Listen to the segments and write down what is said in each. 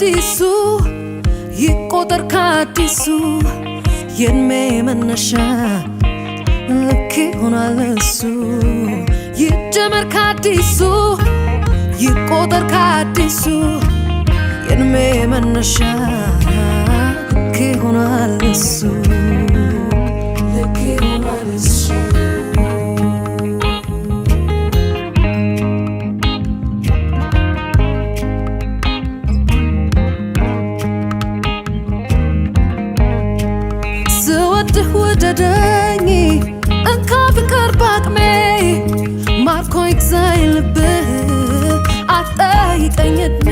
ከአዲሱ፣ ይቆጠር ከአዲሱ፣ የእድሜ መነሻ ልክ ይሆናል እሱ። ይጀመር ከአዲሱ፣ ይቆጠር ከአዲሱ፣ የእድሜ መነሻ ልክ ይሆናል እሱ፣ ልክ ይሆናል እሱ። ስወድህ ውደደኝ፣ እንካ ፍቅር ባቅሜ፣ ማርኮ ይግዛኝ ልብህ፣ አትጠይቀኝ እድሜ።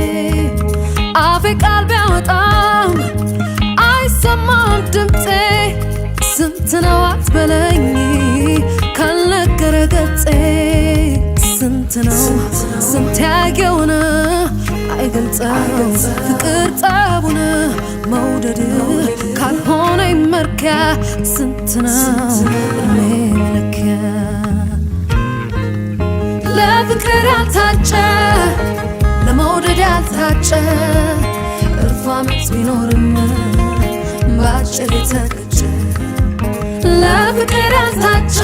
አፌ ቃል ቢያወጣም አይሰማም ድምፄ፣ ስንት ነው አትበለኝ ካልነገረ ገጼ። ስንት ነው ስንት ያየውን አይገልጸው ፍቅር ጠቡን፣ መውደድ ካልሆነ መርኪያ። ስንት ነው እድሜ መለኪያ? ለፍቅር ያልታጨ፣ ለመውደድ ያልታጨ፣ እልፍ ዓመት ቢኖርም በአጭር የተቀጨ። ለፍቅር ያልታጨ፣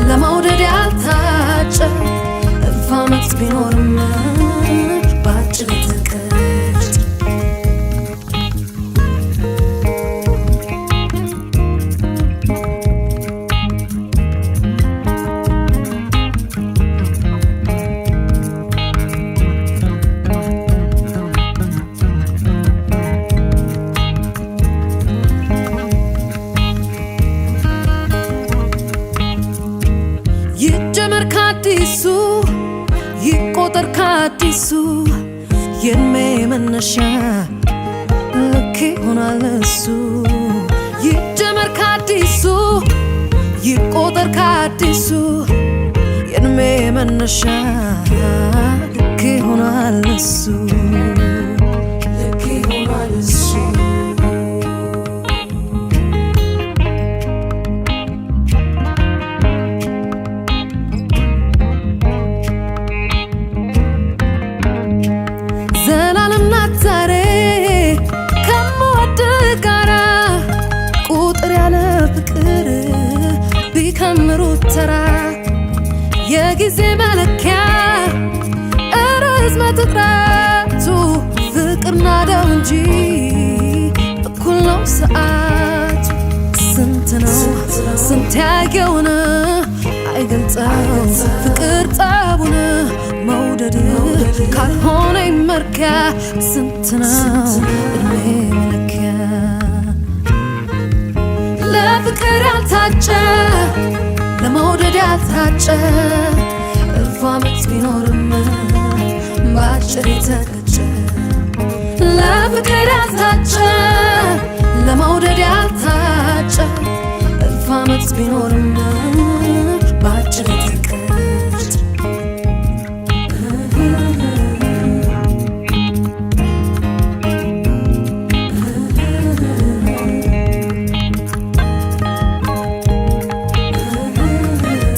ለመውደድ ያልታጨ፣ እልፍ ዓመት ቢኖርም በአጭር የተቀጨ። ይጀመር ከአዲሱ፣ ይቆጠር ከአዲሱ፣ የእድሜ መነሻ ልክ ይሆናል እሱ። ይጀመር ከአዲሱ፣ ይቆጠር ከአዲሱ፣ የእድሜ መነሻ ልክ ይሆናል እሱ፣ ልክ ይሆናል እሱ። ዘላለም ናት ዛሬ ከምወድህ ጋራ፣ ቁጥር ያለ ፍቅር ቢከምሩት ተራ። የጊዜ መለኪያ ርዝመት እጥረቱ፣ ፍቅር ናደው እንጂ እኩል ነው ሰዓቱ። ስንት ነው ስንት ያየውን አይገልጸው ፍቅር ጠቡን፣ መውደድ ካልሆነ መርኪያ። ስንት ነው እድሜ መለኪያ? ለፍቅር ያልታጨ፣ ለመውደድ ያልታጨ፣ እልፍ ዓመት ቢኖርም በአጭር የተቀጨ። ለፍቅር ያልታጨ፣ ለመውደድ ያልታጨ፣ እልፍ ዓመት ቢኖርም በአጭር የተቀጨ።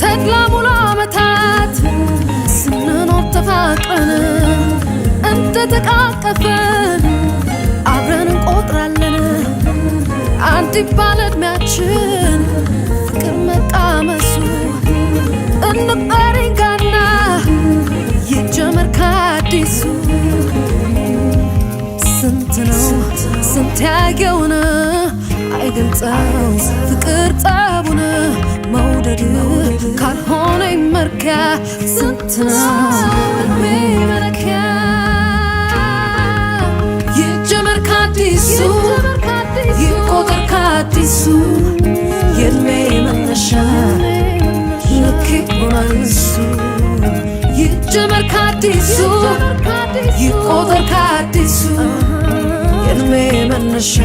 ተድላ ሙሉ ዓመታት ስንኖር ተፋቅረን፣ እንደተቃቀፍን አብረን እንቆጥራለን። አንድ ይባል ዕድሜያችን ፍቅር መቃመሱ፣ እንቁጠሪንጋና ይጀመር ከአዲሱ። ስንት ነው ስንት ያየውን አይገልጸው ፍቅር ጠቡን፣ መውደድ ካልሆነ መርኪያ። ስንት ነው እድሜ መለኪያ? ይጀመር ከአዲሱ፣ ይቆጠር ከአዲሱ፣ የእድሜ መነሻ ልክ ይሆናል እሱ። ይጀመር ከአዲሱ፣ ይቆጠር ከአዲሱ፣ የእድሜ መነሻ